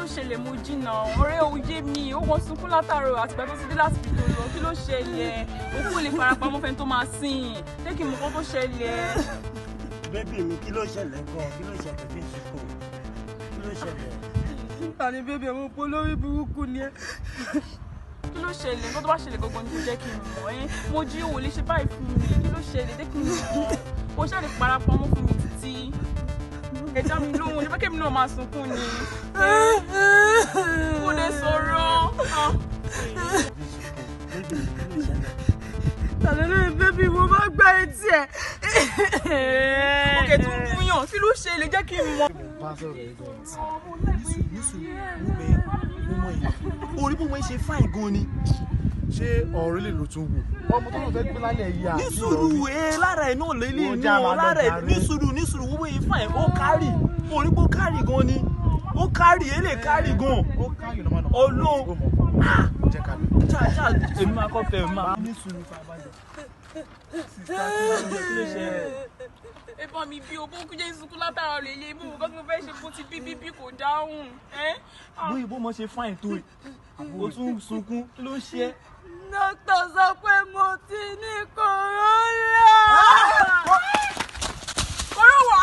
Ló ṣẹlẹ̀? Mo jìnnà ọ̀rẹ́ òye mi, ó wọ́n sunkún látàárọ̀ àtìgbà tó ti dé láti fi tó lọ. Kí ló ṣẹlẹ̀? Òkú lè farapamọ́ fẹ́ni tó máa sìn. Jẹ́ kí n mọ̀ kó tó ṣẹlẹ̀. Baby mi, kí ló ṣẹlẹ̀ gan? Kí ló ṣẹlẹ̀ tí ń sunkún? Kí ló ṣẹlẹ̀? Àní baby, àwọn òpó lórí burúkú ni ẹ. Kí ló ṣẹlẹ̀? Nǹkan tó bá ṣẹlẹ̀ gangan ni kò jẹ́ kí n mọ̀ ẹ́. Mo jí, òwò lè ṣe báyìí fún mi. Kí ló ṣẹlẹ̀? Jẹ́ kí n mọ̀. Kò ṣáà lè parapamọ́ fún mi títí. Ẹ dá mi lóhùn. Ṣé fẹ́ kémi náà máa sunkún ni? Kò lè sọ̀rọ̀. Baby mi, kí ló ṣẹlẹ̀? Tàbí lórí baby, mo máa gbá etí ẹ. Òkè tún búyàn. Kí ló ṣẹlẹ̀? Jẹ́ kí n mọ̀. Bá sọ̀rọ̀ yìí gan. Nísù wú bẹ mo mọ èyí orí bó wọ́n ṣe fine gan ni. Ṣé ọ̀rọ̀ lè lò tún wò ọmọ tó lọ fẹ́ gbé lálẹ́ yìí à? Ní sùúrù ẹ, lára ẹ náà lélẹ̀. Ó ní já ọ máa lọ lára ẹ. jàre. Ní sùúrù, ní sùúrù, wọ́n yìí fine, ó kárì orí bó kárì gan ni, ó kárì, ẹ lè kárì gan. Ó káyọ̀ náà. Ọlọ́run. Jẹ́ ká lọ. Ṣá ṣá, èmi máa kọ́ fẹ́ máa. Ní sùúrù, farabalẹ̀. Sister, kí ló ṣẹlẹ̀? Ẹ bá mi bí o bó kú jẹ́ sunkún látara lè lè mú nǹkan tí mo fẹ́ ṣe. Kó ti bí bí bí kò dáhùn. Ẹ́. Bóyá bó mọ ṣe fine tó yìí, ó tún sunkún. Kí ló ń ṣe ẹ́? Dókítà sọ pé mo ti ní corona. Kọ́rọ̀ wá.